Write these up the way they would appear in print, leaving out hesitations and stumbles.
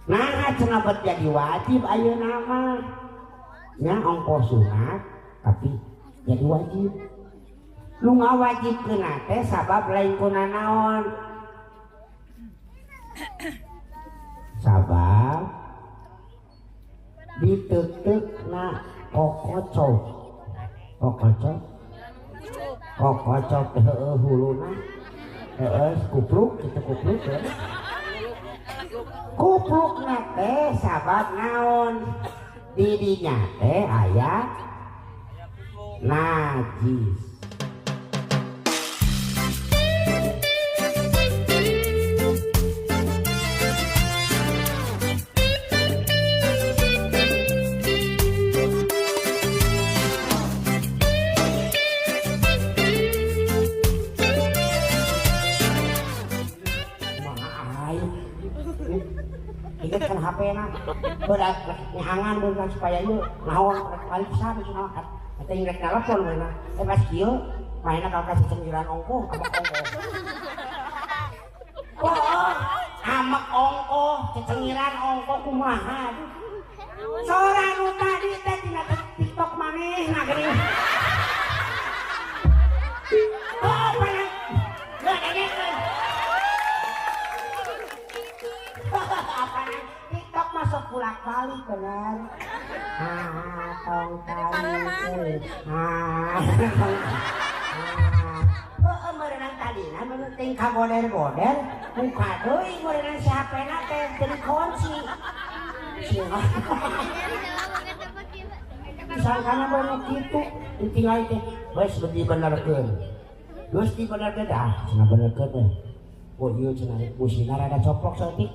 Nah cenah bet jadi wajib ayeuna mah. Nya ongkoh sunat tapi jadi wajib. Nu ngawajibkeun teh sabab lain kuna naon? Sabab diteukteukna kokocok. Kokocok. Kokocok teh heueuh huluna. Heeh, kupluk kitu kupluk ya. Kuplukna teh sabab naon? Didinya teh aya najis. Ingat kan HP na berat nyahangan berat supaya ieu naon balik saha cenah eta rek telepon we na pas kieu maena ka cecenggiran ongkoh amak ongkoh. Oh, amak ongkoh cecenggiran ongkoh kumaha sora nu tadi teh dina TikTok manehna geuning. Oh, panang geus dengekeun. Apaan TikTok masuk bolak-balik bener. Ah, tong kali. Ah. Heueuh meureunang tadina mun ting kagoder-goder muka deui meureunang si HP-na teh jadi kunci. Sangkana bener kitu ditinggal teh geus dibenerkeun. Geus dibenerkeun ah cenah benerkeun teh. Oh ieu cenah busina rada coplok saeutik.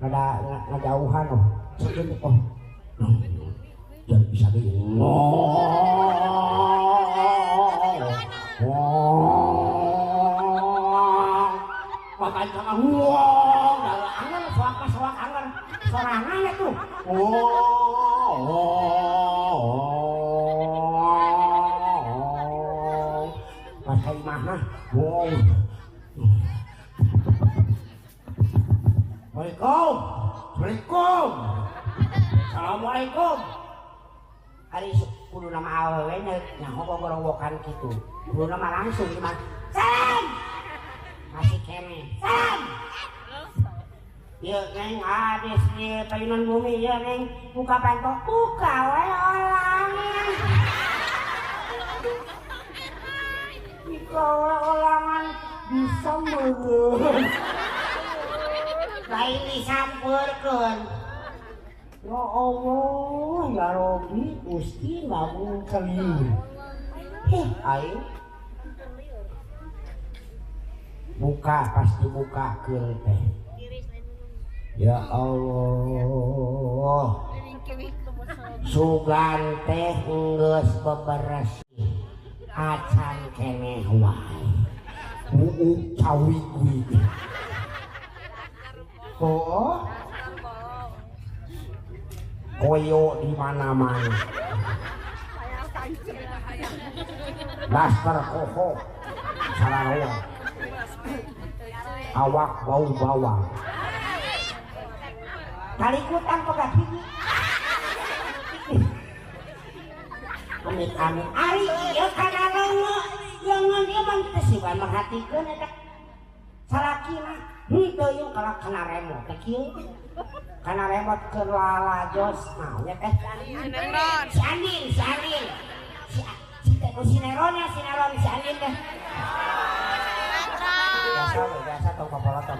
Rada ngajauhan oh. Sakitu oh. Dan bisa di makan sama wong angan soak angan sorangan itu. Oh. Pas ka imahna wong. Assalamualaikum. Assalamualaikum. Assalamualaikum. Ari kudu nama awewe nyaho gogorowokan kitu. Kudu nama langsung gimana? Salam. Masih kene. Salam. Ieu neng ades di payunan bumi ieu neng buka panto buka we olangan. Buka we olangan bisa meureun. Lain disampeurkeun. Ya Allah, ya Robi, Gusti ngabung keliur. Heh, aing. Buka pasti buka keun teh. Ya Allah. Sugan teh geus beberes. Acan keneh wae. Buuk cawi kuwi. Oh. Koyo di mana-mana. Daster koho sararoa. Awak bau bawang. Kalikutan pegat gigi. Amit amit ari ieu kana leungeun. Leungeun ieu mah teu siwan merhatikeun eta. Salakina henteu ieu kalak kana remote teh kieu. Kana remote keur lalajos naonnya teh? Si Andin, si Andin. Si si Neronnya, si Neron, si Andin teh. Biasa, biasa tong papoloton.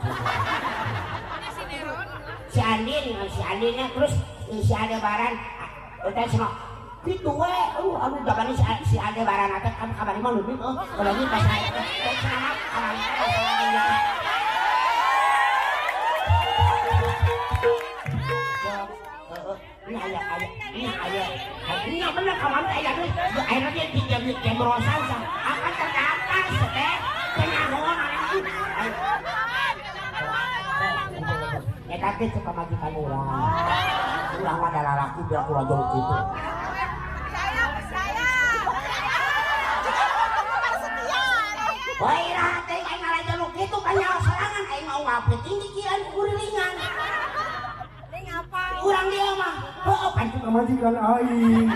Si Andin, si Andinnya terus si Aldebaran udah semua gitu we, aduh jaban si Aldebaran teh kan kamari mah leuwih eueuh, kalau ini pas saya teh cenah kamari ini aya aya ini aya ini bener kamari aya deui ayeuna ge pinjam jembrosan akan terdaftar teh penyahoan eta teh cek pamajikan urang. Urang mah da lalaki biar kurang jauh kitu. Saya. Woi raha teh aing ngalajaluk kitu kanyaho sorangan aing mau ngapit tinggi kieu kurilingan. Heuh pancu pamajikan aing.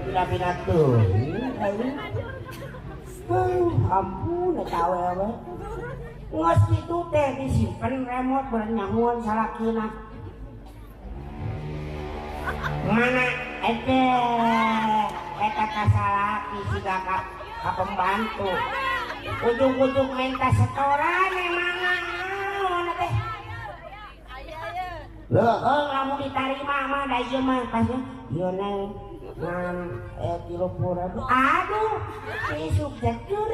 Pina-pina teuing aing. Ampun eta awewe. Geus kitu teh disimpen remote bernyahuan salakina. Mana eta eta ka salaki siga ka pembantu. Ujung-ujung minta setoran emang naon teh. Leuh lamun ditarima mah da ieu mah pasti ieu neng ngan 30.000. Aduh, isuk jedur.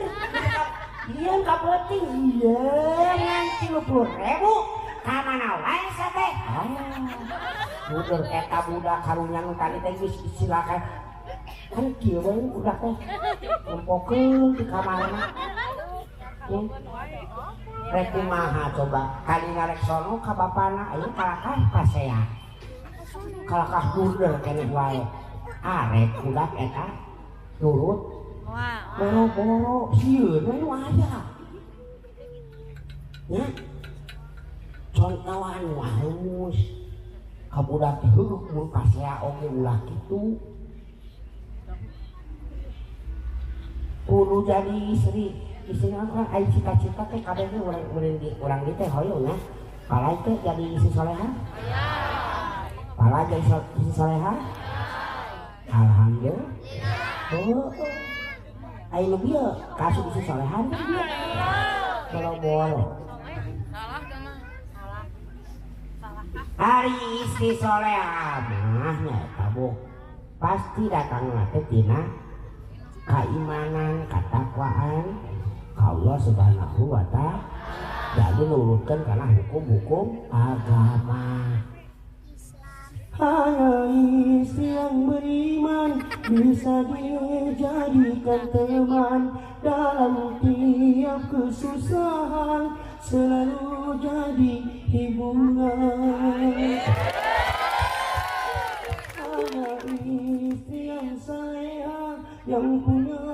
Ieu ka peuting ieu ngan 30.000. Ka mana wae teh? Buder eta budak karunya nu tadi teh geus disilakan. Kan kieu we budak teh. Nempokeun di kamarna. Rek kumaha coba kali ngarek sono ka bapana ayeuna kalakah pasea. Kalakah buder keneh wae. Arek budak eta nurut. Boro-boro sieun we nu aya. Nya. Contohan nu halus. Ka budak teh heuh mun pasea oge ulah kitu. Kudu jadi istri. Istri kan ai cita-cita teh kabeh ge urang di teh hoyong nya. Palai teh jadi istri soleha? Palai jadi istri soleha? Alhamdulillah. Oh. Ai nu bieu kasus istri soleha teh bieu. Boro-boro. Salah mah. Salah. Salah. Ari istri soleha mah nya eta bu. Pasti datangna teh tina keimanan, ketakwaan Allah Subhanahu wa ta'ala. Jadi nurutkan karena hukum-hukum agama. Hanya istri yang beriman bisa dijadikan teman dalam tiap kesusahan, selalu jadi hiburan. Hanya istri yang sayang, yang punya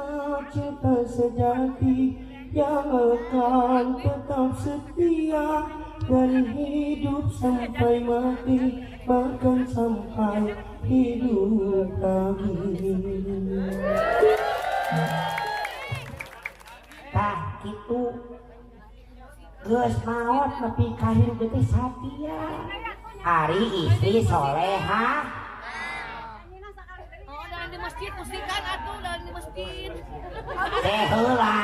cinta sejati, yang akan tetap setia dari hidup sampai mati, bahkan sampai hidup kami. Tah kitu geus maot nepi ka hirup teh satia. Ari istri soleha. Oh, dalam di masjid musikan atuh dalam di masjid. Teh heula.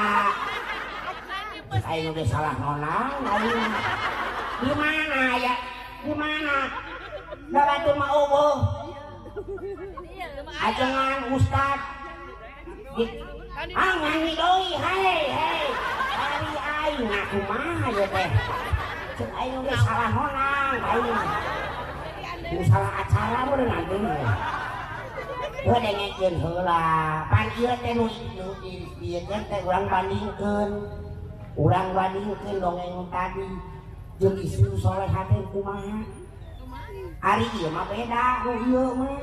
Aing geus salah nonang aing. Di mana ya? Di mana? Da batur mah eueuh. Ajengan ustad. Ah nyanyi deui, hei hei. Ari aing nah kumaha ieu teh? Ceuk aing geus salah nonang aing. Nu salah acara meureun anjeun. Heuh dengekeun heula. Pan ieu teh nu ieu teh urang bandingkeun. Urang bandingkeun dongeng tadi jeung istri soleha teh kumaha. Ari ieu mah beda nu ieu mah.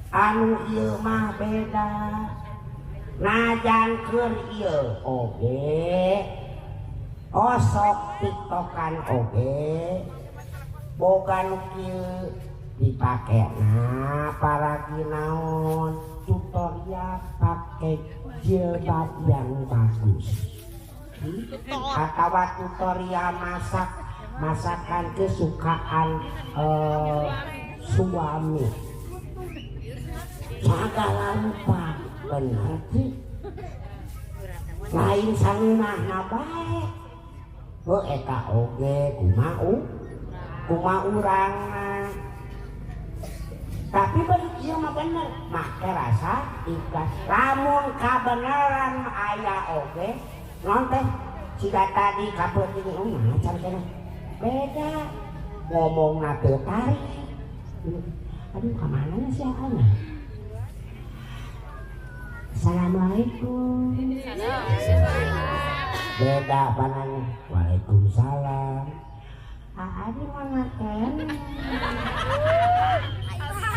Anu ieu mah beda. Najan keur ieu oge. Osok tiktokan oge. Boga nu kieu dipakena paragi naon tutorial pakai jilbab yang bagus. Atau tutorial masak masakan kesukaan suami. Segala rupa bener sih. Lain sangeunahna bae. Heuh eta oge kumaha kumaha urangna. Tapi bagi ieu mah bener, make rasa ikhlas. Lamun kabeneran aya oge, non teh siga tadi kapeuting mah can keneh. Beda ngomongna teu tarik. Aduh ka mana sih aing? Assalamualaikum. Beda pananya. Waalaikumsalam. Aa di mana kan?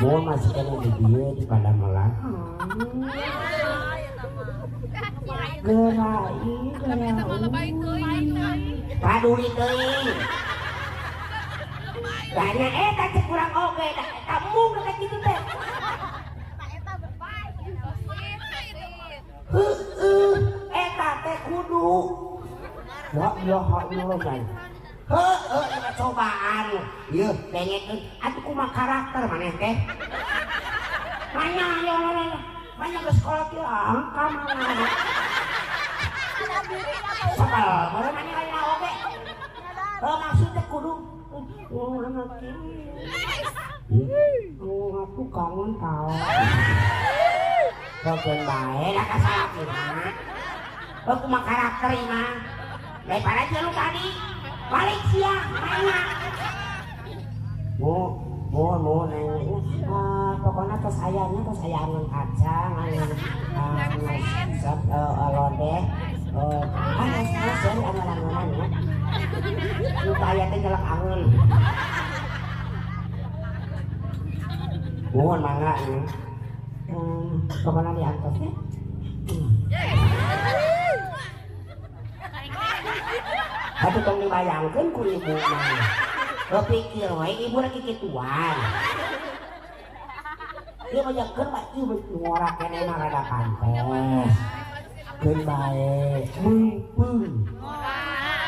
Mau masih kena di dieu di padamelan. Gerai, gerai. Paduli teuing. Banyak eta cek kurang oge da eta mung ka kitu teh. Heueuh eta teh kudu. La ilaha illallah. Heueuh eta cobaan. Ieu dengekeun atuh kumaha karakter maneh teh. Manya ya manya ke sekolah kieu angka mana. Sabal, baru maneh aya oge. Heuh maksud teh kudu oh anak ini. Oh aku kangen tau. Keun bae da ka salaki mah. Heuh kumaha karakter ieu mah. Daripada jeung nu tadi balik sia mana. Bu, bu, neng. Pokoknya tos ayahnya tos ayah angon kacang, angon sop lodeh, anu angon-angonan ya. Nu aya teh nyelek angon. Mohon mangga nya. Pokoknya diantos ya. Atuh tong dibayangkeun ku ibu mah. Lo pikir we ibu rek kikituan. Ieu bayangkeun mah ieu ngora keneh mah rada pantes. Keun bae meungpeung.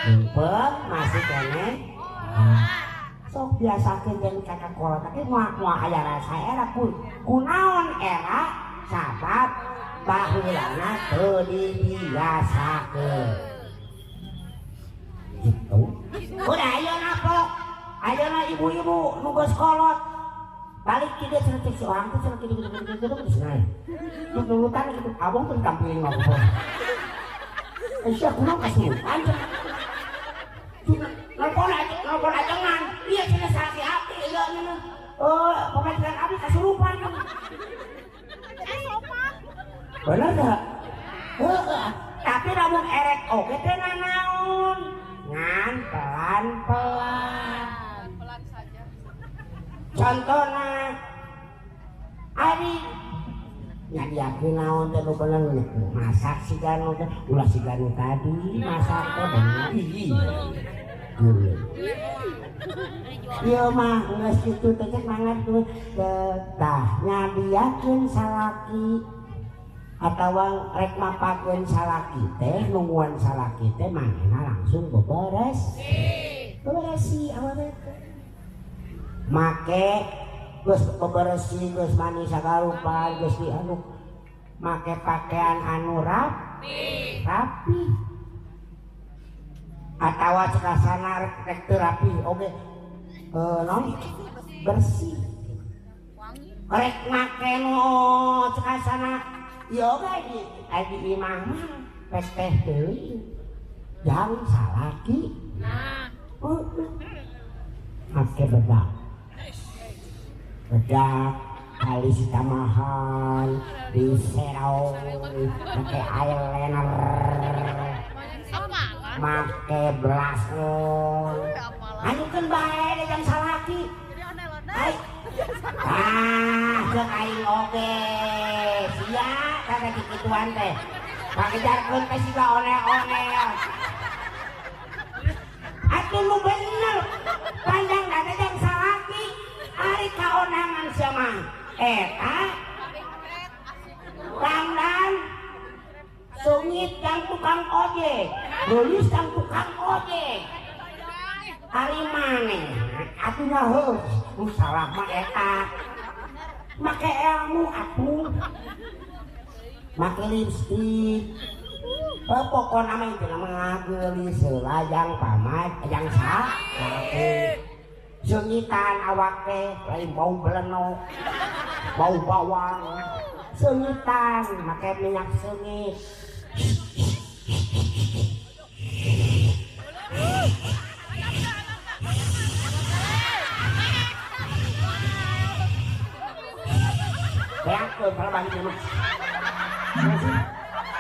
Meungpeung masih keneh. Sok biasakeun jeung kakak kolot teh moal aya rasa era kunaon era sabab baheulana teu dibiasakeun. Gitu. Udah ayeuna pok. Ayeuna ibu-ibu nu geus kolot. Balik ti dieu cenah si orang teh cenah kitu kitu kitu kitu cenah. Tuturutan kitu abong teh tampilin ngobrol. Eh sia kunaon kasurupan cenah. Nelpon aja, nelpon ajengan. Iya cenah salaki abdi ieu cenah. Pamajikan abdi kasurupan. Bener teu? Heeh. Tapi lamun erek oge teh nanaon? Ngan pelan-pelan. Pelan saja. Contohna ari nyadiakeun naon teh nu bener masak siga nu teh ulah siga nu tadi masak teh bener. Geuleuh. Ieu mah geus kitu teh cek mangat tuh tah nyadiakeun salaki atawa rek mapakeun salaki teh nungguan salaki teh manehna langsung beberes. Beberesi awewe teh. Make geus beberesi geus mani sagarupa geus di anu make pakaian anu rapi. Rapi. Atawa cekasana rek teu rapi oge naon bersih. Rek make nu cekasana ieu oge di imah mah rek teh deui. Jang salaki. Nah. Make bedak. Bedak alis tamahan diserau make eyeliner make blush on anukeun bae deh jang salaki. Ah, ceuk aing oge sia kagak kikituan teh. Pakejarkeun teh siga onel-onel. Atuh nu bener panjang dada jang salaki. Ari kaonangan sia mah eta rangdan sungit jang tukang ojek, geulis jang tukang ojek. Ari maneh atuh nya heuh nu salah mah eta. Make ilmu atuh. Make lipstik. Pokona mah itu mah geulis heula jang pamaj jang salaki. Seungitan awak teh lain bau belenok, bau bawang. Seungitan make minyak seungit. Beakeun palebang ieu mah.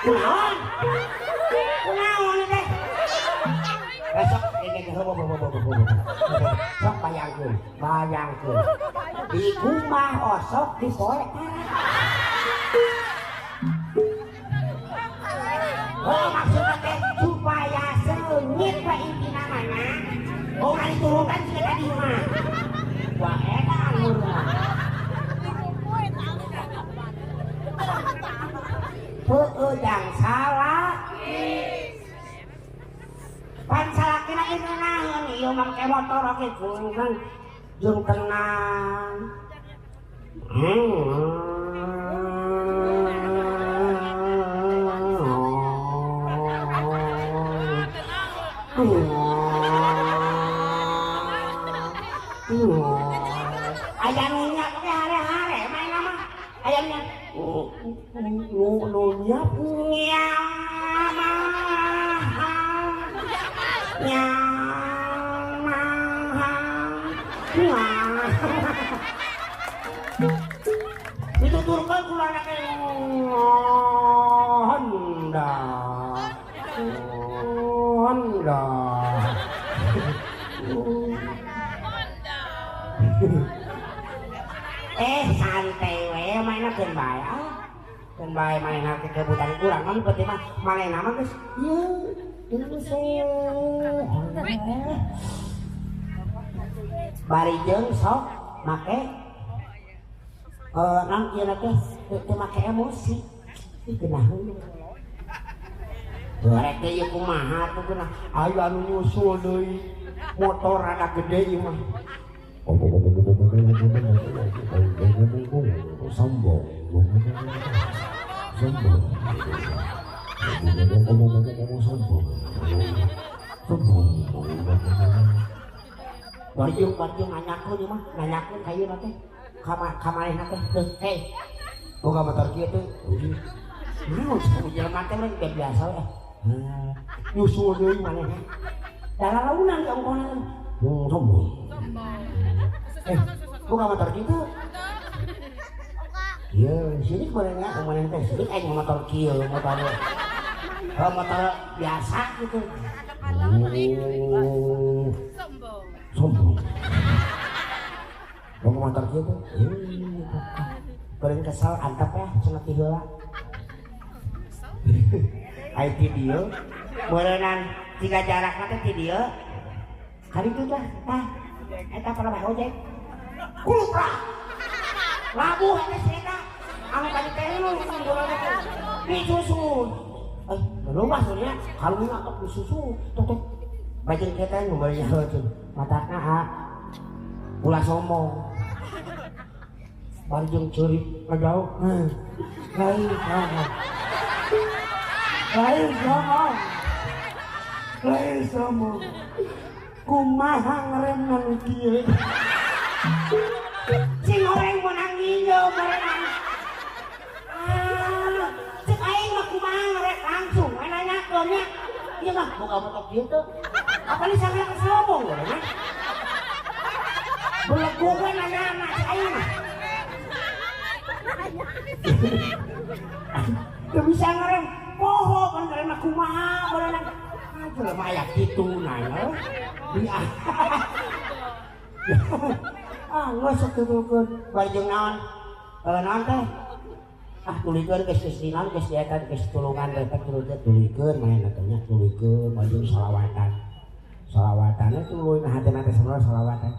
Kunaon? Kunaon teh? Besok sok bayangkeun, bayangkeun. Di kumah osok di poe tara. Oh maksudna teh supaya seungit we intina mah nya. Oh diturutan siga tadi mah. Pan salakina ngeunaheun ieu mah make motor oge kuring jeung tenang. Aya nu nyak ge hare-hare main mah. Aya nu nyak dituturkan kula anake Honda Honda santai we mainna keun bae ah keun bae mainna kekebutan kurang mah penting mah manehna mah geus ieu bari jeung sok make nang ieu teh teu make emosi ih geunaheun rek teh ieu kumaha tuh geunah aya anu nyusul deui motor rada gede ieu mah sombong sombong sombong sombong barjung nanyakeun ieu mah nanyakeun ka ieu teh ka manehna teh hei boga motor kieu teh naon jelema teh mah biasa we nyusul deui manehna dalalaunan ka ongkohna sombong boga motor kieu ieu sirik manehna manehna teh sirik aing motor kieu motor motor biasa gitu sombong boga motor kieu teh paling kesal antep ya cenah ti heula ai ti dieu meureunnan jika jarakna teh ti dieu ka ditu tah tah eta palebah ojek kulupra labuh eta si eta anu tadi teh nu disusun loba nya kalungna tok disusun tok tok bajing kita nu bari nyaho matakna ulah sombong bari jeung ceurik ngajauh lain sombong lain sombong lain sombong kumaha ngeremna nu kieu sing horeng meunang nginjeum meunang cek aing mah kumaha ngerek langsung we nanyakeun nya ieu mah boga motor kieu teh apa nih sangat sombong we belegu we nanya cek aing mah teu bisa ngerem poho kan ngerem mah kumaha beunang jelema aya kitu nanya ah geus satuluykeun bari jeung naon naon teh ah tuluykeun geus geus dinaon geus dieta geus tulungan teh tuluykeun manehna teh nya tuluykeun bari salawatan salawatanna tuluy na hatena teh salawatan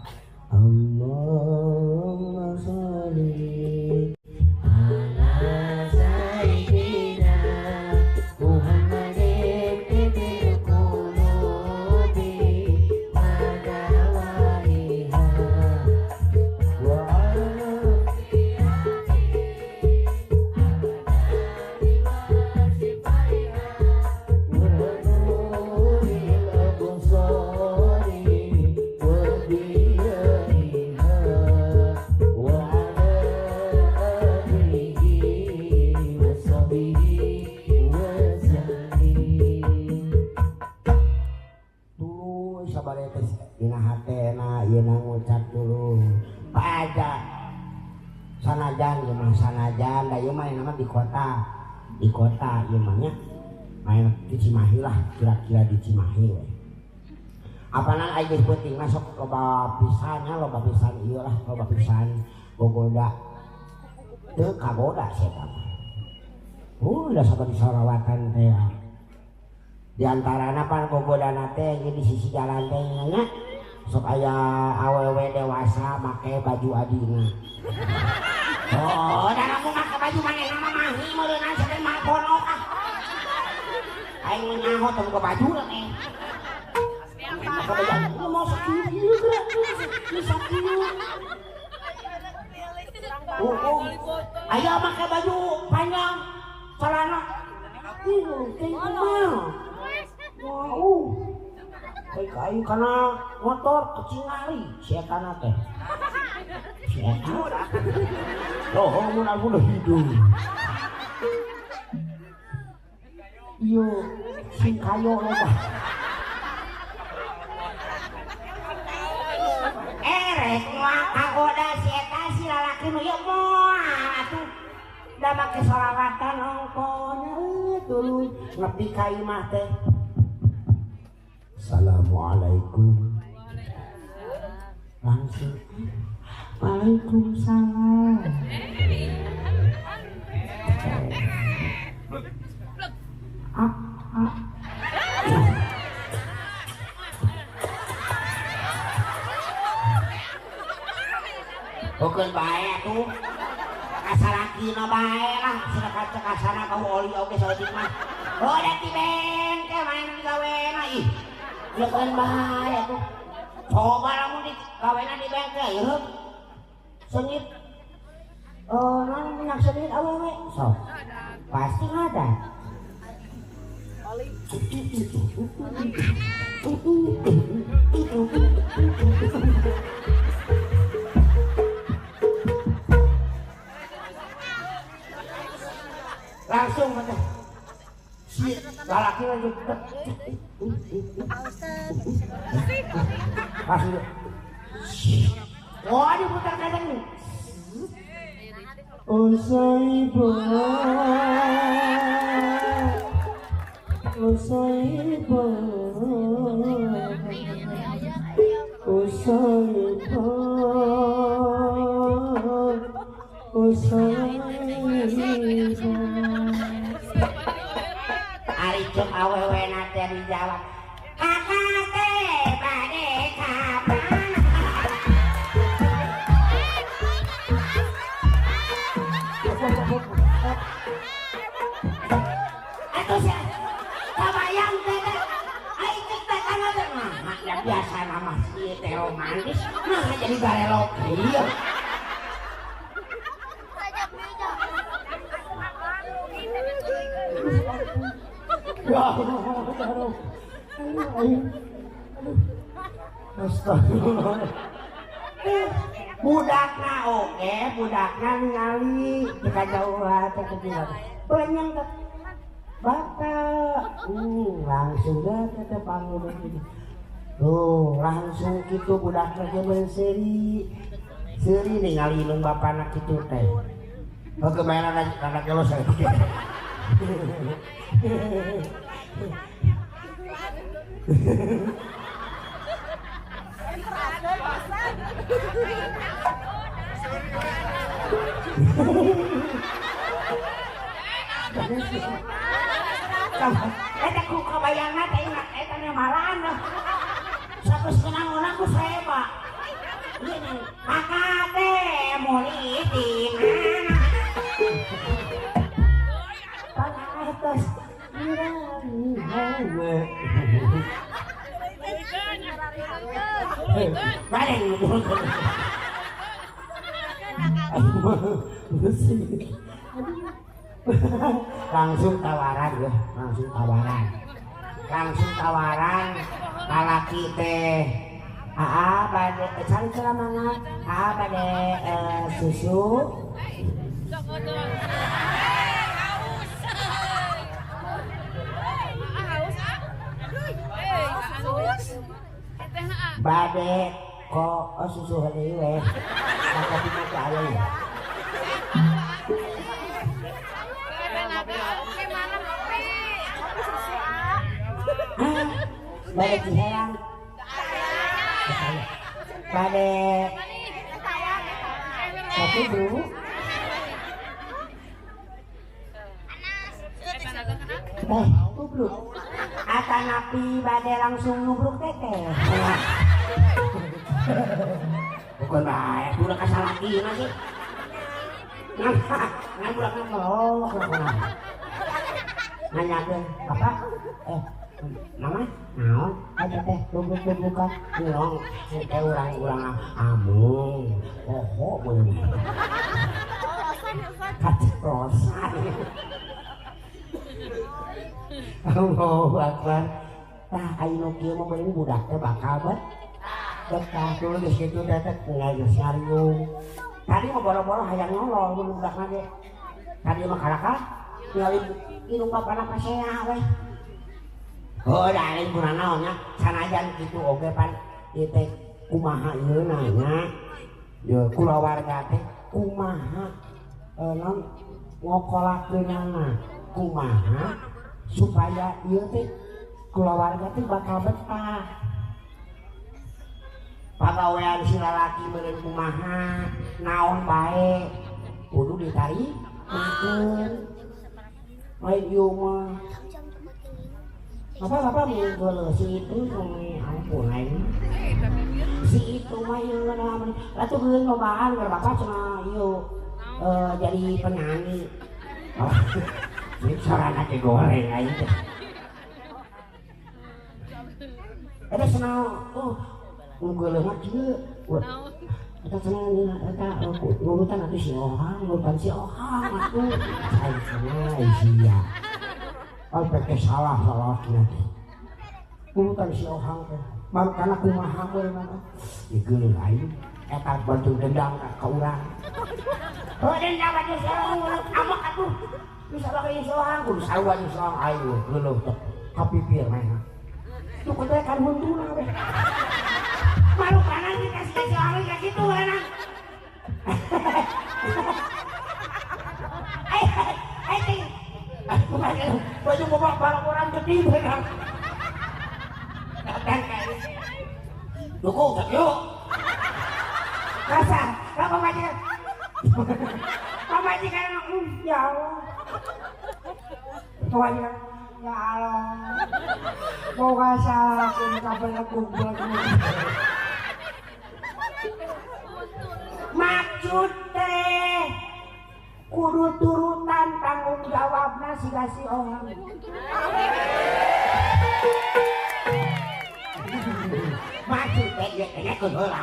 Allahumma sholli ala sayyidina Muhammadin tibil qulubi wa dawaiha wa ala wa nuril absari wa diyaiha wa ala alihi wa sahbihi wa sallim. Tuluy sabare teh dina hatena ieu ngucap dulu paja sanajan ieu mah sanajan da ieu mah mah di kota ieu mah nya main di Cimahi lah kira-kira di Cimahi we. Apanan aing geus penting mah sok loba pisan nya loba pisan ieu lah loba pisan gogoda teu kagoda sia mah. Udah sabar disarawatan teh. Di antarana pan gogodana teh di sisi jalan teh nya sok aya awewe dewasa make baju adina. Oh, dan aku make baju manehna mah mahi meureunnan saking mah kono ah. Aing nyaho teu boga baju teh. Kayak kana motor kecingali si eta na teh. Si eta. Loh, mun aku udah hidup. Iyo, sing kayo loba. Erek moal kagoda si eta si lalaki nu ieu moal atuh. Da make solawatan ongkoh tuluy nepi ka imah teh. Assalamualaikum. Langsung waalaikumsalam. Ah, ah. Bukan bae atuh. Kasalakina bae lah, sedekah cek kasana bau oli oge saeutik mah. Oh, da ti bengkel main gawena ih. Bukan bae atuh. Coba lamun di gawena di bengkel yeuh. Sengit. Oh, naon minyak sengit awewe? Sok. Pasti ada. Langsung mata si lalaki lanjut langsung wah diputar kadang nih. Oh saibo, oh saibo, oh saibo, oh saibo. Ari cek awewe na teh dijawab kakak teh bade kapan. Atuh sia kabayang teh ai cek teh kana teh mah ya biasa nama si teh romantis nah jadi barelok ieu. Ya Allah, astagfirullah. Budakna oke, budakna ningali di kajauhan teh kecil. Benyang teh. Bapak, langsung dah teh panggil gitu. Tuh, langsung kitu budakna ge berseri. Seuri ningali indung bapana kitu teh. Oh, kemana anak lo saya. Eta ku kabayangna teh eta malan sakus kenang ku seba. Ieu kakak teh meuli di mana? Atas langsung tawaran ya, langsung tawaran. Langsung tawaran lalaki teh. Aa bade cari celamana, aa bade susu. Bade kok oh, susu deui we. Kopi mah teh aya ya. Bade ciherang. Bade kopi dulu. Teh tubruk. Atanapi bade langsung nubruk teteh. Bukan bae, budak kasalaki masih. Ngan budak ngelok nanyakeun, "Bapak, mama, naon eta teh tubruk-tubrukan?" Ngelong, teh urang-urang amung. Poho beunang. Kaceplosan. Allahu Akbar. Tah ayeuna kieu mah beureun budak teh bakal betah dulu geus kitu teh teh geus ngariung. Tadi mah boro-boro hayang nolol mun budakna ge. Tadi mah kalakah ningali indung bapana pasea we. Oh, da lain kunanaon nya sanajan kitu oge pan ieu teh kumaha ieu nya. Ye kulawarga teh kumaha naon ngokolakeunana kumaha supaya ieu teh kulawarga teh bakal betah. Pagawean si lalaki meureun kumaha naon bae kudu ditarimakeun. Lain ieu mah apa minggu si itu mah ampun lain si itu mah ieu naon atuh geus lobaan keur bapak cenah ieu jadi penyanyi. Oh, ini sorana teh goreng aing teh. Eta cenah oh geuleuh mah kieu. Eta cenah eta nurutan atuh si Ohang, nurutan si Ohang atuh. Aing cenah sia. Oh, peke salah salahna teh. Nurutan si Ohang teh. Marukana kumaha beunang. Geuleuh aing eta bantu dendam ka urang. Oh, dendam atuh si Ohang amak atuh. Bisa bakal si Ohang kudu sarua jeung si Ohang aing geuleuh teh. Kapipir mah. Nu teh kan huntuna we. Marukana dikasih si Ohang ka kitu urang. Ai ting. Baju bapak barang orang gede beunang. Dukung yuk. Kasar, lah pamajikan. Pamajikan ya Allah. Pamajikan ya Allah. Moga salah aku kabeh kumpul. Maksud teh kudu turutan tanggung jawabna siga si Ohang. Maksud teh ieu teh kudu heula.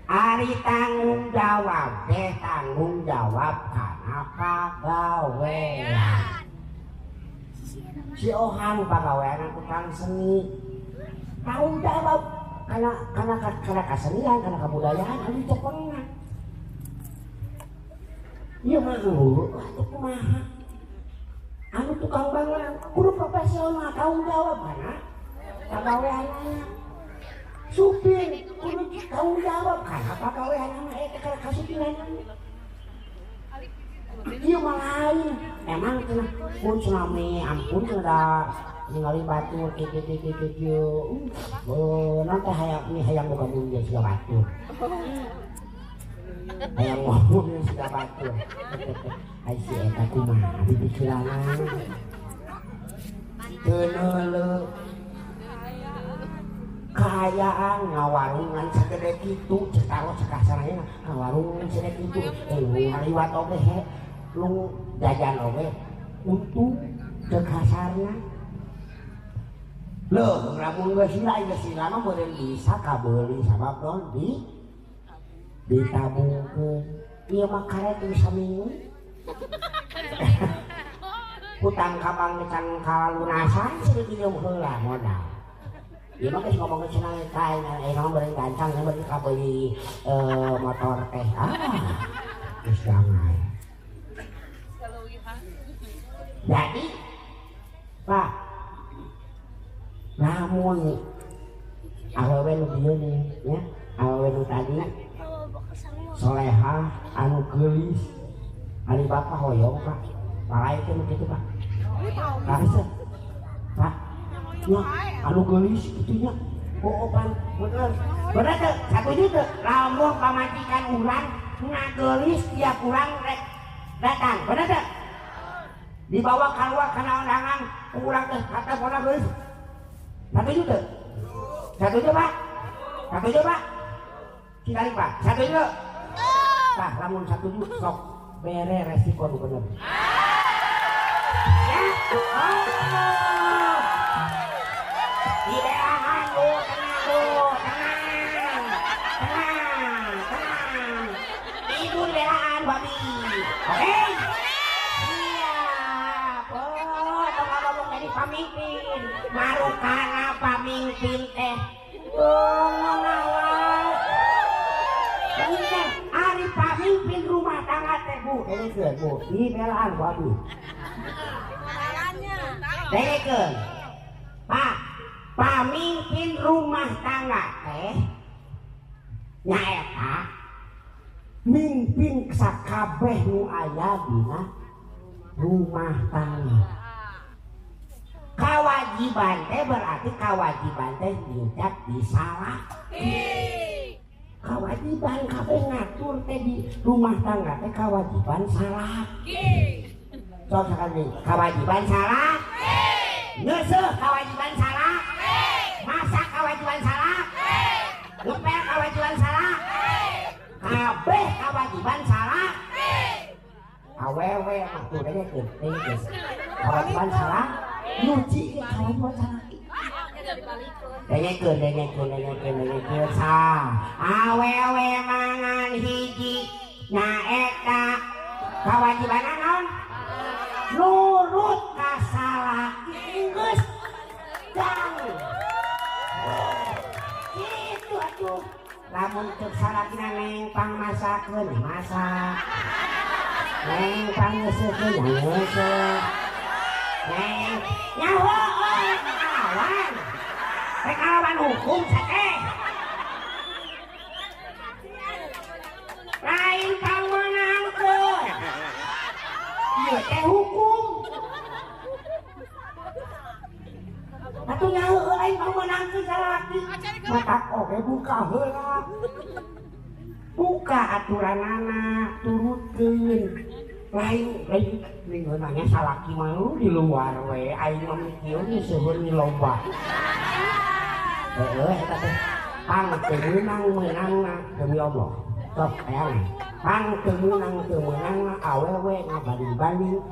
Ari tanggung jawab teh tanggung jawab kana pagawean. Si Ohang pagawean tukang seni. Tanggung jawab kana kana kasenian, kana kebudayaan anu cepengna. Ieu mah atuh kumaha? Anu tukang bangunan kudu profesional tanggung jawab kana pagaweanana. Supir kudu tanggung jawab kana pagaweanana eta kana kasupiranana. Ieu mah lain. Emang cenah pun tsunami ampun cenah ningali batur kieu kieu kieu kieu. Oh, nanti hayang ini hayang boga mobil siga batur. Hayang mobil siga batur. Ai si eta kumaha pikiranna. Teu neuleuh. Kaayaan ngawarungan sagede kitu cek taro cek kasarna ngawarungan sagede kitu lu ngaliwat oge he lu jajan oge untung cek kasarna. Loh, lamun geus sila geus sila mah meureun bisa kabeuli sabab naon di ditabungkeun. Ieu mah karet geus saminggu. Hutang ka bank can kalunasan seueur pinjeum heula modal. Ieu mah geus ngomongkeun cenah ka ayeuna mah meureun gancang meureun kabeuli motor teh. Ah, geus damai. Jadi, Pak, namun awewe nu bieu nih nya, awewe nu tadi solehah anu geulis ari bapak hoyong Pak. Palai teh nu kitu Pak. Karese Pak. Nya anu geulis kitu nya. Oh pan bener. Bener teu? Satuju teu? Lamun pamajikan urang ngageulis dia kurang rek datang. Bener teu? Dibawa keluar kana undangan urang teh kata bona geulis. Satuju teu? Satuju Pak? Satuju Pak? Cikalik Pak? Satuju? Tah lamun satuju sok bere resiko nu bener. Ya. Oh. Dibeahan bu, tenang bu, tenang. Tenang, tenang. Ibu dibeahan babi. Oke? Siap. pamimpin marukana pamimpin teh ngawas bener ari pamimpin rumah tangga teh bu dengekeun bu ieu belaan ku abdi dengekeun Pak pamimpin rumah tangga teh nyaeta mimpin sakabeh nu aya dina rumah tangga. Kewajiban teh berarti kewajiban teh tidak disalah. Kewajiban kabeh ngatur teh di rumah tangga teh kewajiban salah. Sok sakali kewajiban salah. Ngeuseuh kewajiban salah. Masak kewajiban salah. Ngepel kewajiban salah. Kabeh kewajiban salah. Awewe mah tuh dengekeun, dengekeun. Kewajiban salah, nyuci kewajiban salah. Dengekeun, dengekeun, dengekeun, dengekeun sah. Awewe mangan hiji nyaeta kewajibanna naon? Nurut ka salaki geus dang. Kitu atuh. Lamun ceuk salakina neng pangmasakeun masak. Neng pangeuseukeun ngeuseuh. Neng nyaho euy kalawan. Rek kalawan hukum sateh. Lain pangmeunangkeun. Ieu teh hukum. Atuh nyaho lain pangmeunangkeun salaki. Matak oge buka heula. Buka aturanana turutkeun. Lain lain ninggeunanya salaki mah di luar we aing mah mikir seueur ni loba. Heeh eta teh pang teu meunang-meunangna demi Allah. Sok hayang. Pang teu meunang-teu meunangna awewe ngabanding-banding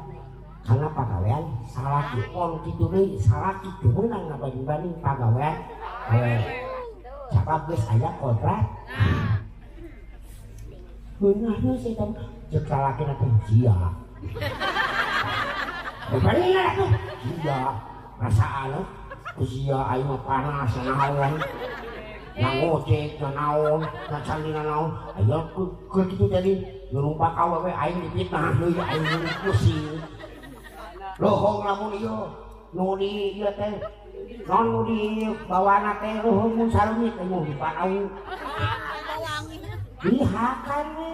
kana pagawean salaki. Pon kitu deui salaki teu meunang ngabanding-banding pagawean awewe. Sabab geus aya kontrak. Beunah sih eta ceuk salakina teh sia. Bener atuh. Sia rasaan ku sia aing mah panas naon. Ngangocek naon, ngacalina naon. Aya keur kitu jadi ngerumpak awewe aing dipitnah deui aing pusing. Lohong lamun ieu nu di ieu teh non nu di bawana teh lohong mun sarumit teh mun diparau. Dihakan we.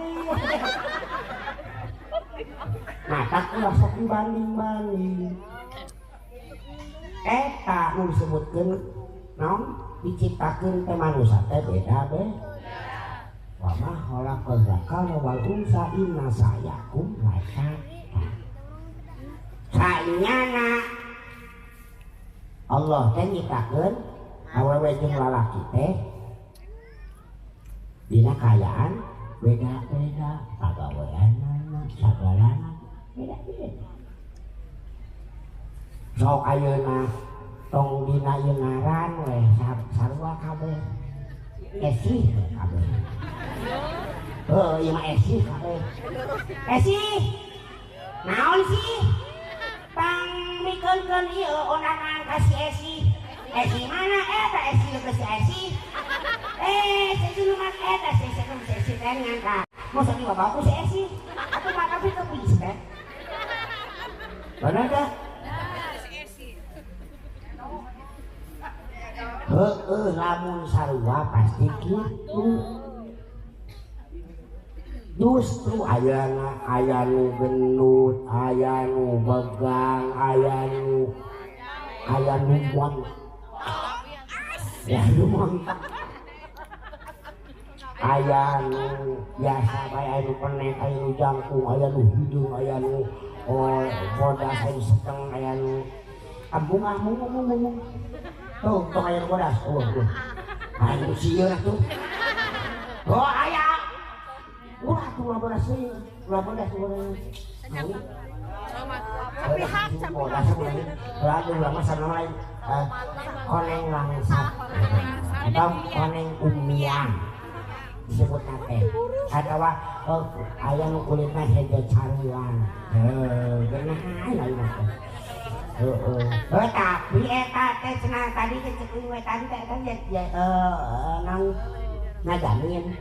Nah, tak ulah sok dibanding-banding. Eta nu disebutkeun naon diciptakeun teh manusia teh beda be. Wa ma khalaqal dzakara wal unsa inna sa'yakum lasyatta. Sainyana Allah teh nyiptakeun awewe jeung lalaki teh dina kaayaan beda-beda, pagaweanana, sagalana beda-beda. Sok ayeuna tong dina ieu ngaran we sarua kabeh. Esih kabeh. Heuh, ieu mah esih kabeh. Esih. Naon sih? Pang mikeun-keun ieu ondangan ka si Esih. Esih mana eta esih ke si Esih? Eh, si nu mah eta si Esih si Esih teh ngangkat. Masa di bapak ku si Esih? Atuh mah tapi teu bisa teh. Bener teh? Heeh, lamun sarua pasti kitu. Justru ayana aya nu gendut, aya nu begang, aya nu montok. Ya nu montok. Aya nu biasa bae, aya nu penek, aya nu jangkung, aya nu hideung, aya nu bodas, aya nu seteng, aya nu ambung ambung ambung ambung. Tuh, tong aya nu bodas. Oh, tuh. Aya nu sieun atuh. Oh, aya. Wah, tuh ulah bodas sieun. Ulah bodas, ulah bodas. Pihak bodas ulah ulah mah sama lain. Koneng langsat atau koneng umiang disebut teh. Atawa aya nu kulitna hejo carilang. Heuh, geunah lain mah. Heeh. Tapi eta teh cenah tadi teh cek we tadi teh eta nang ngajamin.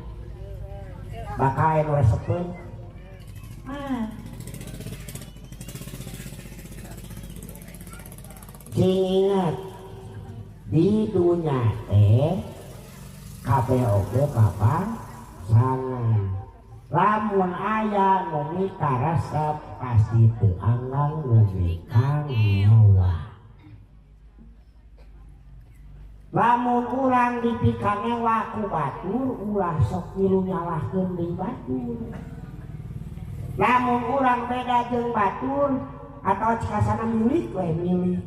Bakal anu resepeun. Ah. Ingat di dunia teh kabeh oge papasangan. Lamun aya nu mikaresep pasti teu anggang nu mikangewa. Lamun urang dipikangewa ku batur ulah sok milu nyalahkeun deui batur. Lamun urang beda jeung batur atau cikasana milik we milik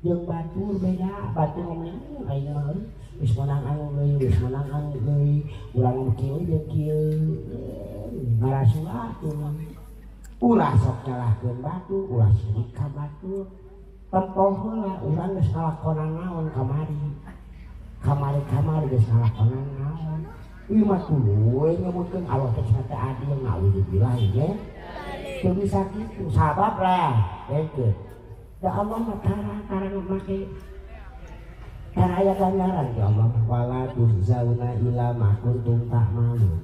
jeung batur beda, batur ngomong aing mah geus meunang anu deui, geus meunang anu deui, urang kieu jeung kieu ngarasula atuh. Ulah sok nyalahkeun batur, ulah sirik ka batur. Tempoh heula urang geus ngalakonan naon kamari. Kamari-kamari geus ngalakonan naon. Ieu mah tuluy nyebutkeun Allah teh cenah teh adil, naudzubillah ye. Teu bisa kitu, sabab lah heukeun. Da Allah mah tara make tara aya ganjaran ya Allah wala tujzauna illa ma kuntum ta'malun.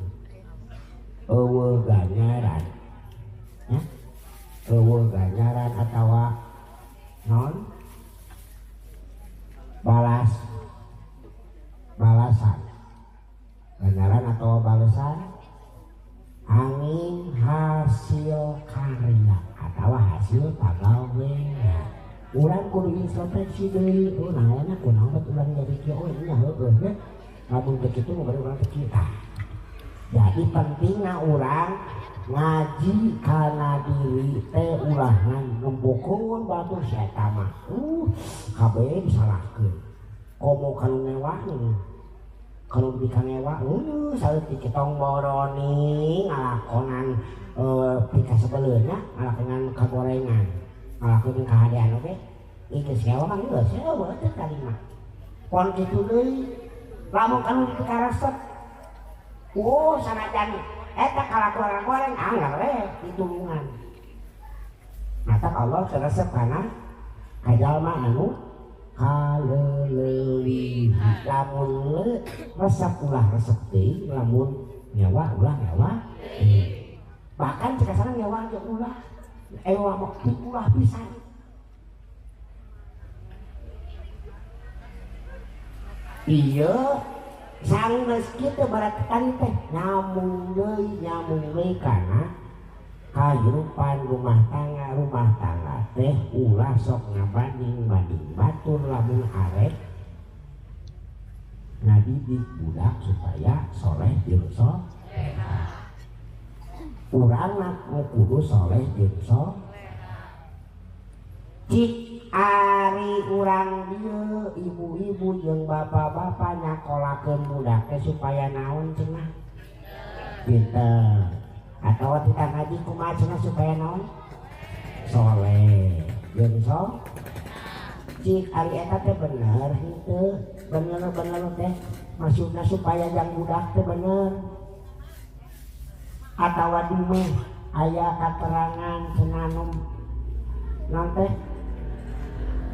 Eueuh ganjaran. Ya. Eueuh ganjaran atawa non balasan. Ganjaran atau balasan angin hasil karya atau hasil pagawean. Urang kudu introspeksi deui, oh naonna kunaon bet urang jadi kieu, oh nya heueuh nya. Lamun teu kitu mah urang teu kieu. Jadi pentingna urang ngaji kana diri teh ulah ngembokeun batur si eta mah. Kabeh disalahkeun. Komo kanu newah kanu dikanewa, saeutik tong boroni ngalakonan pikasebeleunna, ngalakonan kagorengan. Ngalakukeun kahadean oge. Ieu geus ngewa mah geus eueuh teh tarima. Pon kitu deui lamun kanu dikaresep. Oh sanajan eta kalakuan goreng anggar we ditulungan. Mata Allah karesep kana kajalma anu kaleuleui. Lamun resep ulah resep deui, lamun nyawa ulah nyawa deui. Bahkan cekasana nyawa ge ulah. Ewa mah ulah pisan. Iya, sanggeus kitu berarti tadi teh nyambung deui kana kahirupan rumah tangga teh ulah sok ngabanding-banding batur lamun arek ngadidik budak supaya soleh jeung soleha. Urang nak kudu soleh jeung soleha. Cik ari urang dieu ibu-ibu jeung bapak-bapak nyakolakeun budak teh supaya naon cenah? Pinter. Atawa tita ngaji kumaha cenah supaya naon? Soleh jeung soleh. Cik ari eta teh bener henteu? Bener-bener teh maksudna supaya jang budak teh bener. Atawa dumeh aya katerangan cenah nu naon teh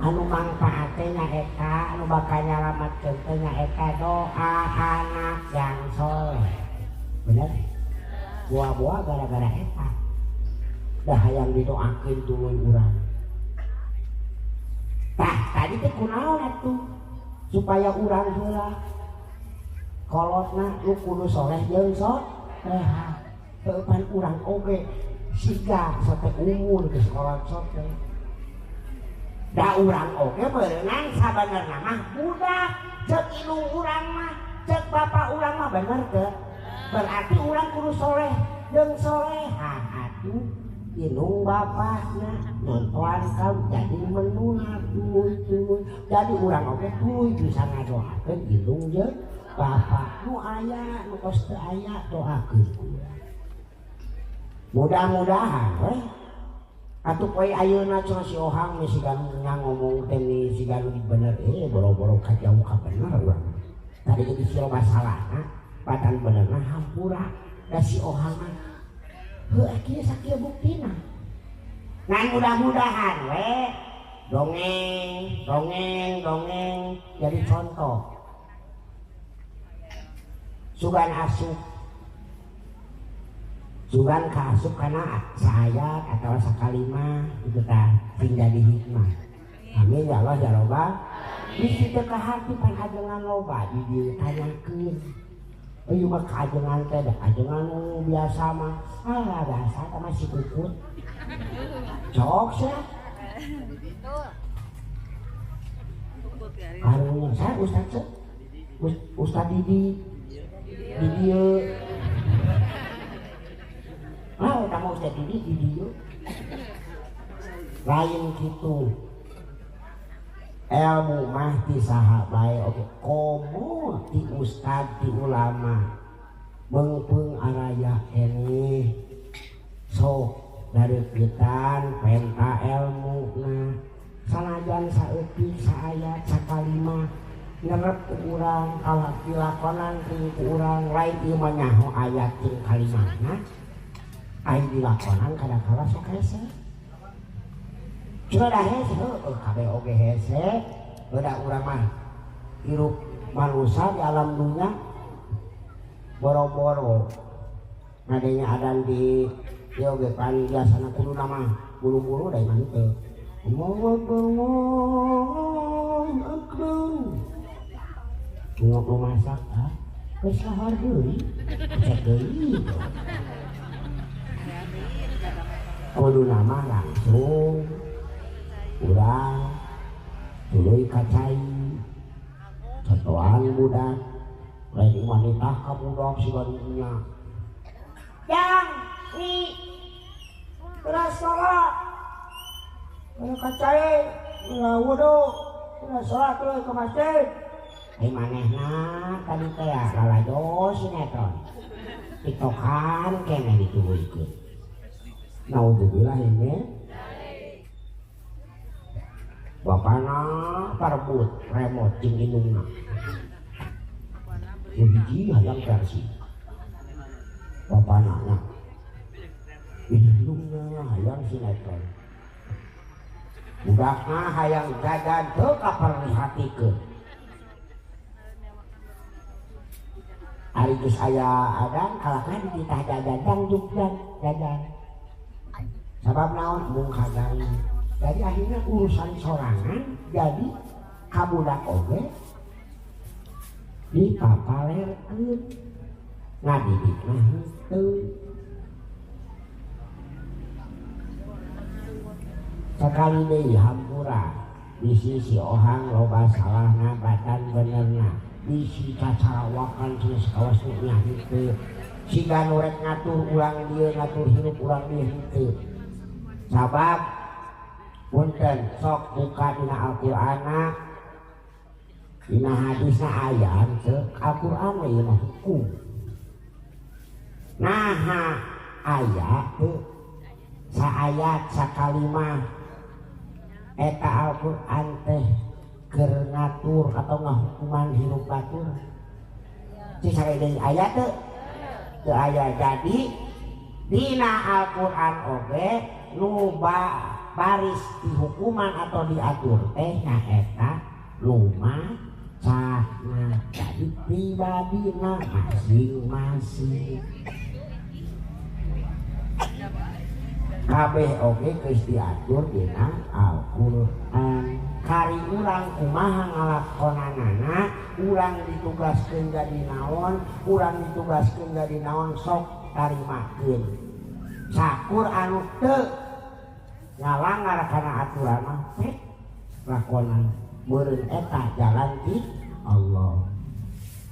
anu mangpaat teh nyaeta anu bakal nyalametkeun teh nyaeta doa anak yang soleh. Bener? Boa-boa gara-gara eta dah hayang didoakeun tuluy urang. Tah tadi teh kunaon atuh supaya urang heula kolotna lu kudu soleh jeung soleha. Teupan urang oge siga sote umur geus kolot sote. Da urang oge berenang sabenerna mah budak ceuk indung urang mah ceuk bapak urang mah bener teu? Berarti urang kudu soleh jeung soleha atuh indung bapakna nontoan kau jadi menular tuluy-tuluy jadi urang oge tuluy bisa ngadoakeun indung jeung bapak nu aya nu kos teu aya doakeun urang. Mudah-mudahan we atuh poe ayeuna cenah si Ohang mi siga ngomong teh mi siga nu bener boro-boro ka jauh ka bener urang. Tadi ge si loba salahna patan benerna hampura da si Ohang mah heuh kieu sakieu buktina. Ngan mudah-mudahan we Dongeng, dongeng, dongeng jadi contoh. Sugan asup. Sugan kaasup kana saayat atau sakalima itu tah sing jadi hikmah. Amin ya Allah ya Robbal. Bisi teu kaharti pan ajengan loba di dieu tanyakeun. Ieu mah kaajengan teh da ajengan nu biasa mah. Ah biasa teh mah si kukut. Cok sia. Karunya saya Ustaz teh. Ustaz Didi. Di dieu. Lah eta mah Ustaz Didi di dieu. Lain kitu. Ilmu mah ti saha bae oge komo ti ustad ti ulama. Beungpeung araya keneh. Sok dareukitan penta elmuna. Sanajan saeutik saayat sakalimah nyerep ku urang kalah dilakonan ku urang lain ieu mah nyaho ayat jeung kalimahna. Ai dilakonan kadang-kala sok hese. Cuma dah hese, heueuh kabeh oge hese. Beudak urang mah hirup manusia di alam dunia boro-boro. Ngadenya adan di ieu oge pan biasana kuduna mah buru-buru da mah henteu. Allahu akbar Allahu akbar. Ngobrol masak ah, geus lahar deui, cek deui. Kuduna mah langsung urang tuluy ka cai contohan budak lain wanita ka budak siga dunya yang ni beras sholat ka cai wudu beras sholat tuluy ka masjid. Ai manehna tadi teh lalajo sinetron tiktokan keneh dituluykeun. Naudzubillah ini bapana parebut remote jeung indungna. Nu hiji hayang versi. Bapana nya. Indungna hayang sinetron. Budakna hayang jajan teu kaperhatikeun. Ari geus aya adan kalahkan dititah jajan dangduk jajan. Sabab naon mung kaganggu. Jadi akhirnya urusan sorangan jadi kabudak oge dipapalerkeun ngadidikna henteu. Sakali deui hampura bisi si ohang loba salahna badan benerna bisi cacarawakan geus kawas nu nya henteu siga nu rek ngatur urang dieu ngatur hirup urang dieu henteu. Sabab punten sok buka dina Al-Qur'ana dina hadisna aya teu Al-Qur'an we ieu mah hukum. Naha aya teu saayat sakalimah eta Al-Qur'an teh keur ngatur atau ngahukuman hirup batur. Cik sare deui aya teu? Teu aya. Jadi dina Al-Qur'an oge nu baris dihukuman atau diatur teh nyaeta lumacana jadi pribadina masing-masing. Kabeh oge geus diatur dina Al-Qur'an. Kari urang kumaha ngalakonanana, urang ditugaskeun jadi naon, urang ditugaskeun jadi naon sok tarimakeun. Sakur anu teu ngalangar kana aturan mah pek lakonan meureun eta jalan ti Allah.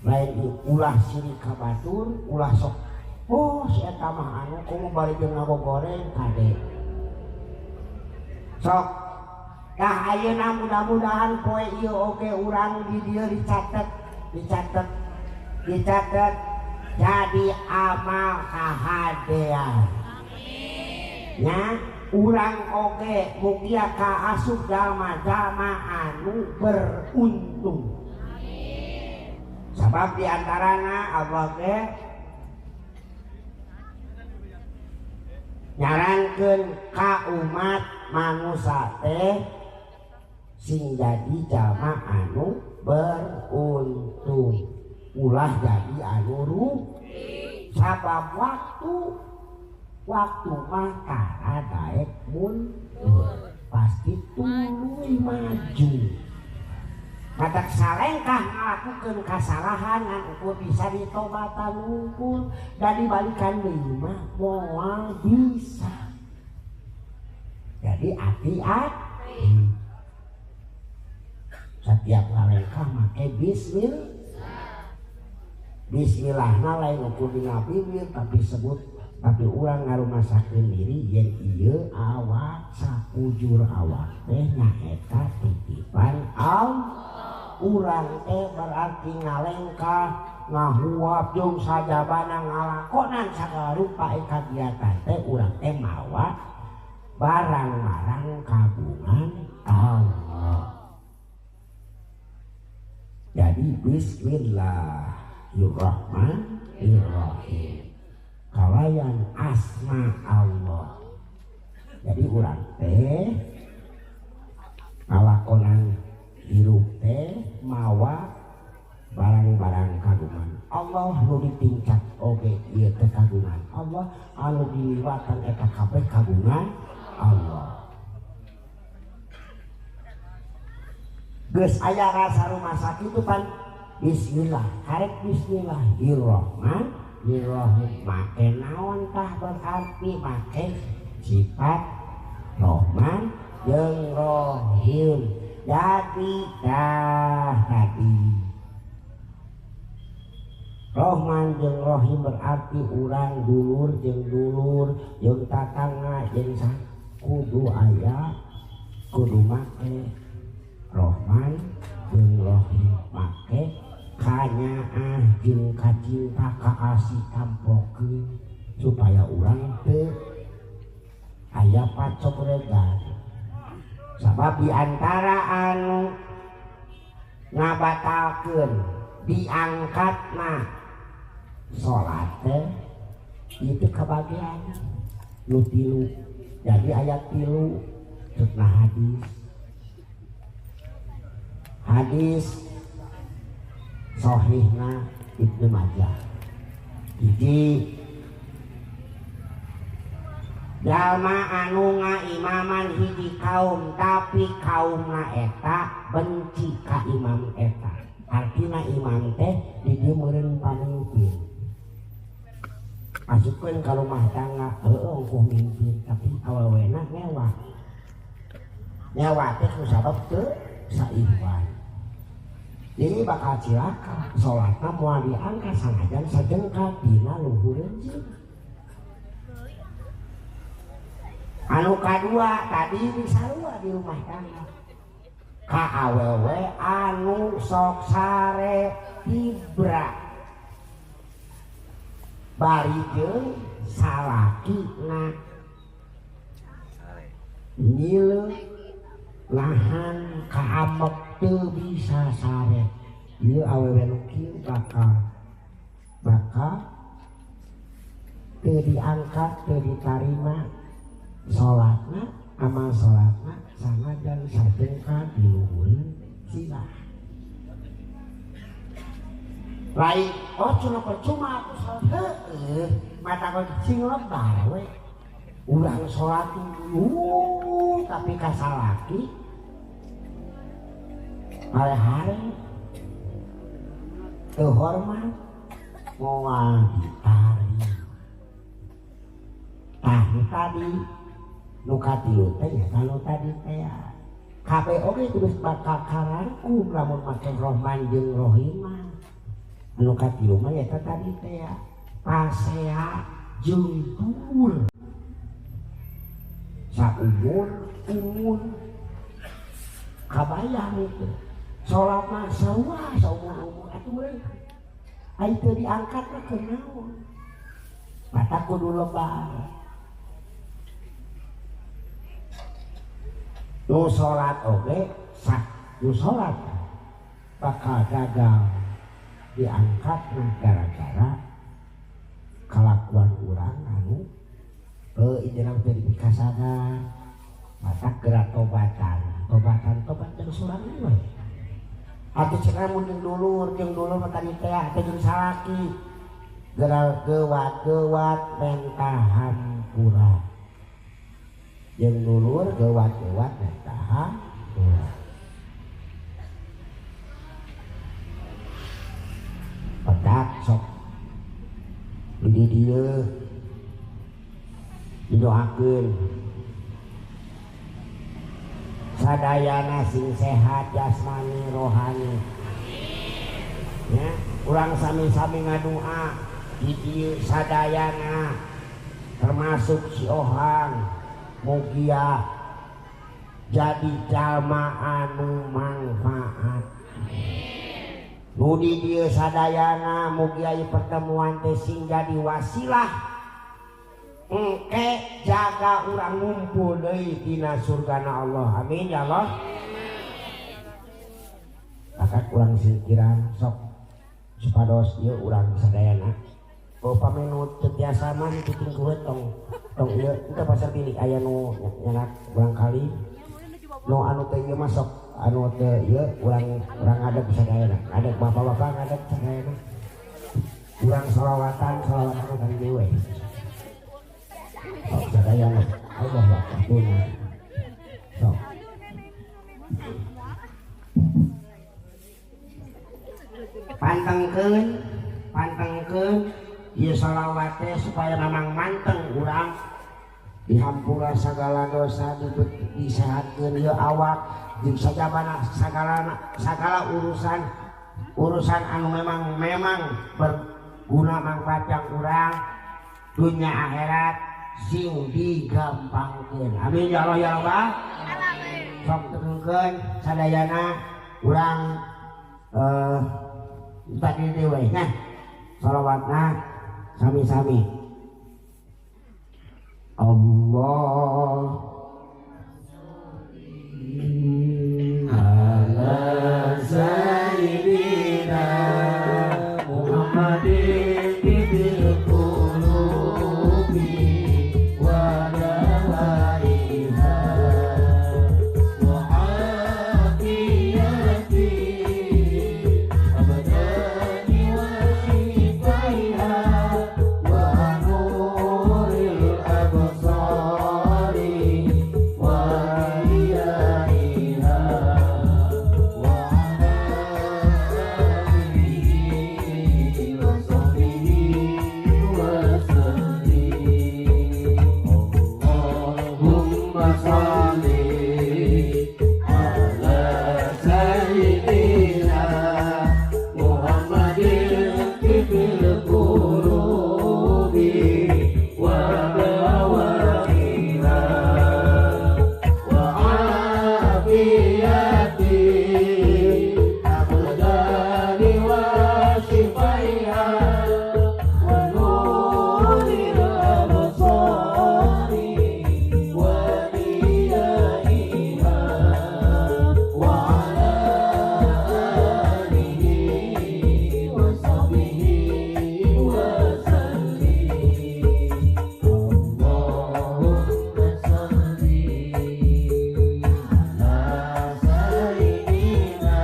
Lain ulah sirik ka batur, ulah sok oh si eta mah anu komo bari jeung ngagogoreng kade. Sok tah ayeuna mudah-mudahan poe ieu oge urang di dieu dicatet, dicatet, dicatet jadi amal kahadean. Amin. Nya urang oge mugia kaasup jalma-jalma anu beruntung. Amin. Sabab diantarana Allah ge nyarankeun ka umat manusia teh Sing jadi jalma anu beruntung, ulah jadi anu rugi. Sabab waktu mah tara daek mundur, pasti tuluy maju. Matak salengkah ngalakukeun kasalahan ngan ukur bisa ditobatan unggul dan dibalikan deui mah moal bisa. Jadi hati-hati. Setiap ngalengkah make bismillah. Bismillahna lain ukur dina bibir tapi sebut tapi urang ngarumasakeun diri yen ieu awak sakujur awak teh nyaeta titipan Allah. Urang teh berarti ngalengkah ngahuap jeung sajabana ngalakonan sagala rupa kagiatan teh urang teh mawa barang-barang kagungan Allah. Jadi bismillahirrahmanirrahim kalayan asma Allah. Jadi urang teh ngalakonan hirup teh mawa barang-barang kagungan Allah nu ditingkat oge ieu teh kagungan Allah, anu diliwatan eta kabeh kagungan Allah. Geus aya rasa rumah sakit itu pan bismillah, karek bismillahirrahmanirrahim. Make naon tah berarti make sifat Rahman jeung Rahim. Jadi dah tadi Rahman jeung Rahim berarti urang dulur jeung dulur jeung tatangga jeung kudu aya kudu make Rahman jeung Rahim, make kanyaah jeung kacinta kaasih tampokeun supaya urang teu aya pacobregan. Sabab di antara anu ngabatalkeun diangkatna salat teh itu kebagian nu tilu. Jadi ayat tilu ceukna hadis. Hadis sahihna Ibnu Majah. Hiji, jalma anu ngaimaman hiji kaum tapi kaumna eta benci ka imam eta. Artina imam teh di dieu meureun pamimpin. Masukkeun ka rumah tangga heueuh ongkoh mimpin tapi awewena ngewa. Ngewa teh ku sabab teu saiwan. Jadi bakal cilaka, sholatna moal diangkat sanajan sajengkal dina luhureun jiwa. Anu kadua tadi disarua di rumah tangga. Ka awewe anu sok sare tibra. Bari jeung salakina nyileuk lahan kaamek teu bisa sare. Ieu awewe nu kieu bakal teu diangkat, teu ditarima salatna, amal salatna sanajan sajengkal di luhureun silah. Lain oh cenah percuma aku salat heueuh mata sing lebar we. Urang salat dulu tapi ka salaki hari-hari teu hormat moal ditari. Tah nu tadi nu katilu teh nya nu tadi teh kabeh oge kudu bakal karangkum lamun make Rahman jeung Rahim. Anu katilu mah eta tadi teh pasea jeung dulur saumur umur kabayang itu salat mah sarua saumur umur atuh meureun ai teu diangkat mah keur naon mata kudu lebar. Nu salat oge sak nu salat bakal gagal diangkat mah gara-gara kalakuan urang anu heuh injeuna teu dipikasadar mata geura tobatan Tobatan tobat jeung surang we. Atuh cenah mun jeung dulur mah tadi teh atuh jeung salaki. Geral gewat-gewat menta hampura. Jeung dulur gewat-gewat menta hampura. Pedak sok di dieu didoakeun sadayana sing sehat jasmani rohani ya, urang sami-sami ngadua di dieu sadayana termasuk si Ohang mugia jadi jalma anu manfaat. Nu di dieu sadayana mugi aya pertemuan teh sing jadi wasilah engke jaga urang ngumpul deui dina surgana Allah. Amin ya Allah. Maka urang singkiran sok supados ieu urang sadayana. Upami nu teu tiasa mah ditingkuheut tong tong ieu teu pasar bilik aya nu nyanak barangkali nu anu teu ieu mah sok anu teu ieu urang urang ngadeg sadayana, ngadeg bapak-bapak ngadeg sadayana. Urang sholawatan sholawatan kan deui we. Sok sadayana Allah waktu. Sok. Pantengkeun, pantengkeun ieu sholawat teh supaya memang manteng urang dihampura segala dosa, disehatkeun ieu awak jeung sajabana sagala urusan urusan anu memang berguna manfaat yang urang dunia akhirat sing digampangkeun. Amin ya Allah ya Rabbal alamin. Sok teungkeun sadayana urang tadi deui we nya sholawatna sami-sami. Allah ala sayyidina Muhammadin bil qulubi wa dawaiha wa afiyati abdani wa shifaiha wa nuril absari wa diyaiha wa ala alihi wa sahbihi wa sallim. Allahumma shalli ala sayyidina Muhammadin fil qulubi wa dawaiha wa afiyati abdani wa shifaiha wa nuril absari wa diyaiha wa ala alihi wa sahbihi wa sallim. Allahumma shalli ala sayyidina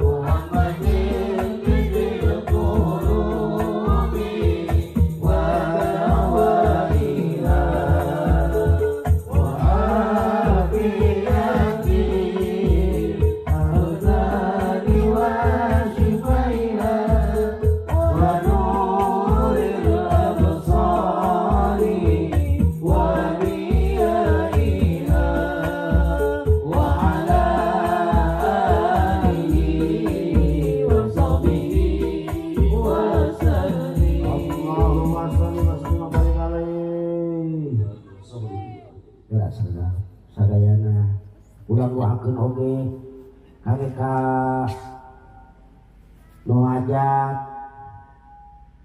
Muhammadin bil qulubi wa dawaiha wa afiyati abdani wa shifaiha wa nuril absari wa diyaiha wa ala alihi wa sahbihi wa sallim. Allahumma sholli wa sallim wa barik alaihi. Gerak sadayana urang doakeun oge kage ka nu hajat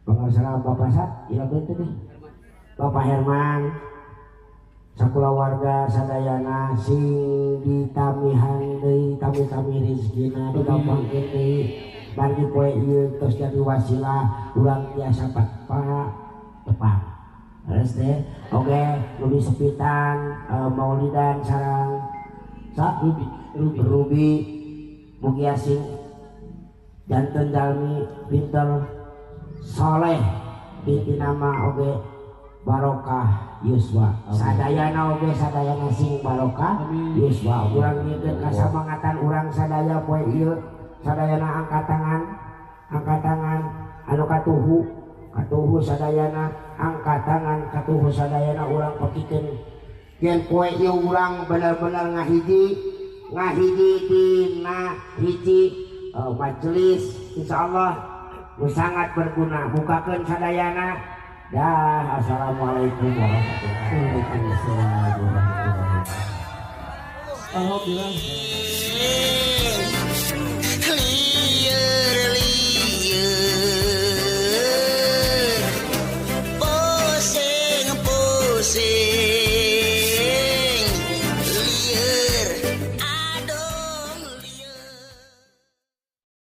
pangarsana Bapak Sat ieu teh teh Bapak Herman sakulawarga sadayana sing ditamihan deui tami-tami rezekina digampangkeun deui margi poe ieu tos jadi wasilah urang tiasa tepang. Terus teh oge nu disepitan maulidan sareng Sa Ruby, Ruby. Ruby mugi asing janten jalmi pinter soleh intina mah oge barokah yuswa sadayana oge sadayana sing barokah yuswa. Urang nyieun kasamangatan urang sadaya poe ieu sadayana angkat tangan, angkat tangan anu katuhu, katuhu sadayana angkat tangan katuhu sadayana. Urang pekikeun yen poe ieu urang bener-bener ngahiji, ngahiji dina hiji majelis, insyaallah nu sangat berguna. Bukakeun sadayana dah. Assalamualaikum warahmatullahi. Waalaikumsalam warahmatullahi wabarakatuh. Alhamdulillah.